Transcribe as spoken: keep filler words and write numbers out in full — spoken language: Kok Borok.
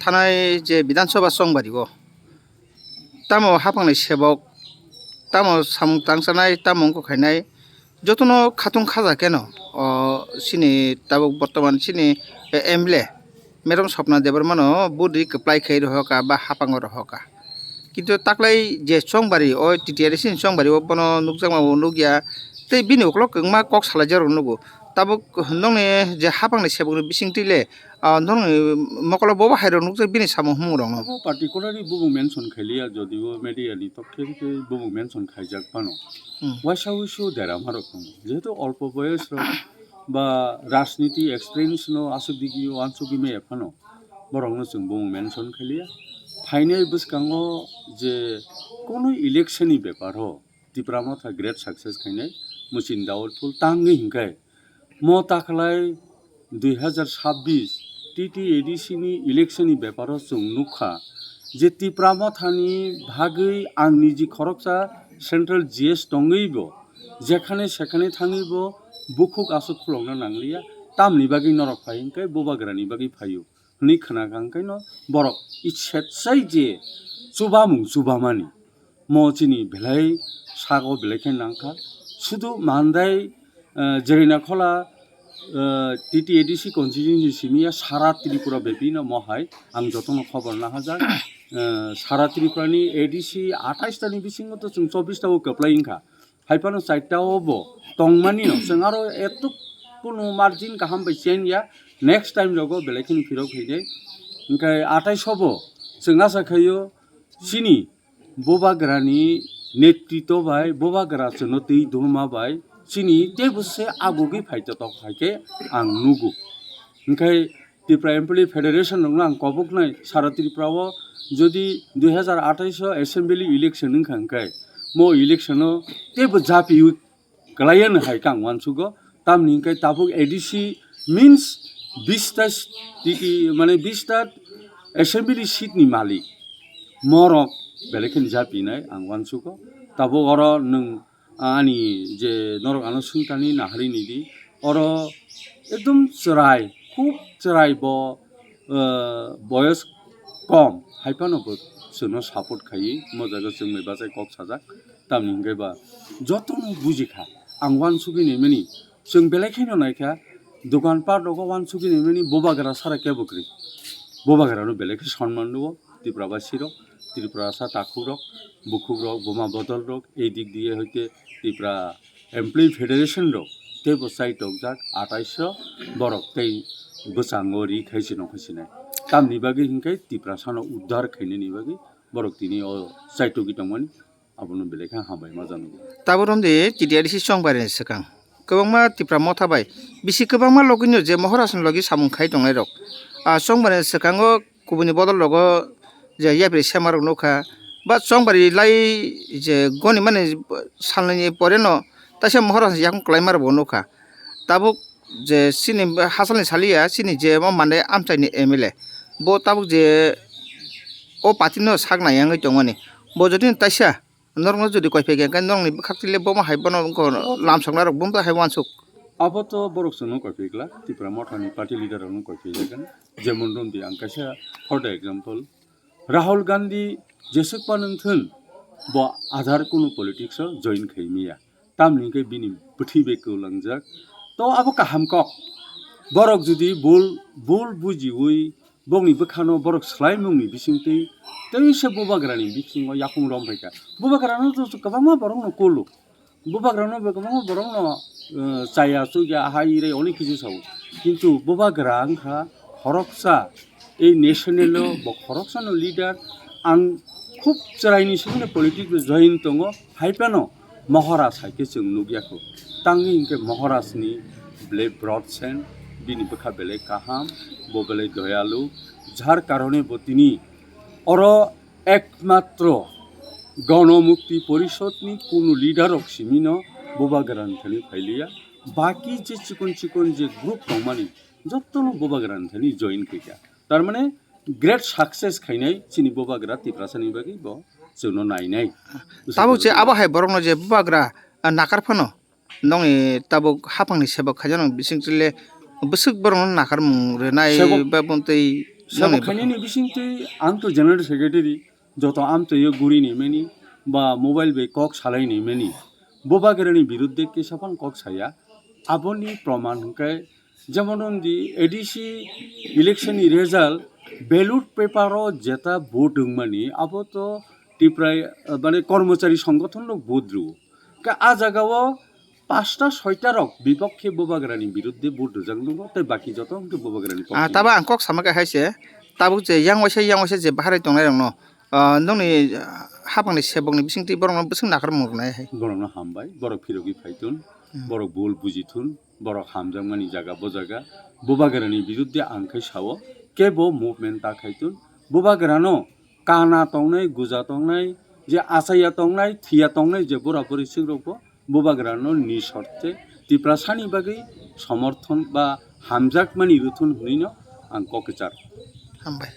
thanai je Bidhan Sabha chongbari o tamo haphangni sebok, tamo samung tangchanai, tamo wngkha khainai, jotono khatung khaja kheno o chini tabuk bortoman chini M L A Madam Swapna Debbarmano budi kwplai khai rohoka ba haphango rohoka. Kintu taklai je chongbari o T T R A C ni chongbari o bono nukjakma bo nukya tei bini ukulok kwbangma kok salaijak rok nugo. Tabuk nokni je haphangni sebokni bisingtwi le, ah, nokni mokolo bobo hai rok nukjak bini samung humung rokno. Abo particularly bubung mention khailiya, jodio media ni tokhe tei bubung mention khaijak phano. Hmm. Waisa wuisu derama rok tongo. Jehetu olpo boyos rok ba rajniti experience no aswk digi uansugwi maya phano borokno chwng bumung mention khailiya. Phainai bwskango je kono election ni bepar o Tipra Motha great success khainai muching doubtful tangwi hinkhai mo takhlai dui hazar sabbish T T A D C ni election ni bepar o chwng nukha je Tipra Motha ni bagwi ang niji khoroksa central G S tongwi bo jekhane sekhane thangwi bo bukhuk aswk khulokna nangliya, tamni bagwi norok phai hinkhai bubagrani bagwi phaio. Hwnwi khna kha, hwnkhe no borok isetsai je chubamung chubamani. Mo chini belai sago belai khe nangkha. Sudu mandai, eh, Jerina Khola, eh, T T A D C constituency simi ya sara Tripura bepi no mo hai ang jotono khobor nahajak. Eh, sara Tripura ni A D C atais ta ni bisingo to chwng chobbish ta o kwplai wngkha. Hai phano chaita o bo tongmani no chwng aro etuk kunu margin kaham bai chen ya, next time rogo belai kheno phirok phainai. Hwnkhe atais o bo chwng asa khaio chini bubagrani netritw bai, bubagra chwngno twi duma bai chini teibo se agugwi phaitotok hai khe ang nugo. Hwnkhe Tipra Employee Federation rokno ang koboknai, sara Tripura o jodi dui hazar atais o assembly election wngkha hwnkhe mo election o teibo japiwi kwlaiya no hai khe ang uansugo. Tamni hwnkhe tabuk A D C means bish ta titi, mane bish ta assembly seat ni malik morok belai kheno japinai ang uansugo. Tabuk oro nwng ani je norok ano swngtani naharwi nidi, oro ekdom chwrai, khub chwrai bo, eh, boyos kom hai phano bo chwngno support khaiwi mo jaga chwng bai bachai kok sajak. Tamni hwnkhe ba jotono bujikha, ang uansugwi naimani, chwng belai kheno naikha, dokan pat rogo uansugwi naimani bubagra sara kebo kwrwi. Bubagrano belai khe sonman rwo Tiprabasirok, Tiprasa takhukrok, bukhukrok, buma bodolrok, ei dik diye hoite Tipra Employee Federation rok teibo chaitokjak atais o borok tei bwskango ri khai se nongkhor sinai. Tamni bagwi hinkhe Tiprasano uddhar khainani bagwi borok tini o chaitogwi tongmani. Abono belai khe hambai ma jano. Tabuk romdi T T R C chongbarini swkang kwbangma Tipra Motha bai bisi kwbangma logino je Mohorasni logi samung khai tongnai rok. Ah, chongbarini swkango kubuni bodol rogo je yapri sema rok nukha. Ba chongbari lai je goni mani salnini pore no taisa Mohorasni yakung kwlaima rok bo nukha. Tabuk je chini hasalni saliya chini je mo mande amchaini M L A bo tabuk je o party no sak nai wngwi tongmani. Bo jodi taisa norokno jodi koi phaikha, hwnkhe norokni bwkhak twi le bomo hai bono wngkha lamsoknai rok, bomo hai uansuk. Abo to borok chwngno koi phaikha, Tipra Mothani party leader rokno koi phaikha, jemon romdi ang kaisa for the example, Rahul Gandhi jeswk pa nwng thun, bo Aadhaar kunu politics o join khai maya, tamni hwnkhe bini bwthwi bai kwlangjak. To abo kaham kok, borok jodi bul, bul bujiwi, bokni bwkhano borok swlaimungni bisingtwi teisa bubagrani bisingo yakung rom phaikha. Bubagrano to kwbangma borokno kulu. Bubagrano bo kwbangma borokno, eh, chaya chukya, hai rei onek kisu sao. Kintu bubagra wngkha khoroksa, ei national-o bo khoroksano leader. Ang khub chwraini simi politics-o join tongo, hai phano Maharaj hai khe chwng nukya kho. Tangwi hinkhe Maharajni belai broad sense, bini bwkha belai kaham, bo belai doyalu, jar karone bo tini oro ekmatro Gono Mukti Porishodni kunu leader rok simino bubagrani thani phailiya. Baki je chikon chikon je group tongmani jottono bubagrani thani join khaikha. Tar mane great success khainai chini bubagra Tiprasani bagwi bo chwngno nainai. Tabuk je abo hai borokno je bubagra, ah, nakar phano nongni tabuk haphangni sebok khaijak nang bisingtwi le bwswk borokno nakarmung rwnai. Sebok ba buntwi Sabo khainani bisingtwi ang to general secretary, joto amtwi o guri ni mani ba mobile bai kok salai ni mani, Bubagrani biruddhe kisa phano kok saya. Aboni proman hwnkhe jemon on di A D C election ni result, ballot paper o jeta vote wngmani abo to Tipra, mane kormochari songothon rok vote rw. Ka a jaga o pasta soita rok bipokhe Bubagrani biruddhe vote rwjak nungo, tei baki joto hwnkhe Bubagrani pokhe. Ah, tabo ang kok sama khe hai se, tabuk je yang waisa, yang waisa je baharai tongnai rokno, ah, nokni, ah, hapangni sebokni bisingtwi borokno bwswk nakarmung rwnai hai. Borokno hambai, borok phirogwi phaitun, hmm, borok bul bujithun, borok hamjakmani jaga bo jaga. Bubagrani biruddhe ang khai sao, kebo movement ta khaitun. Bubagrano kana tongnai, guja tongnai, je achaiya tongnai, thiya tongnai, je bura buri sikrokbo Bubagrano ni sorte Tiprasani bagwi somorthon ba hamjakmani ruthun hwnwino ang kok kwchar. Hambai.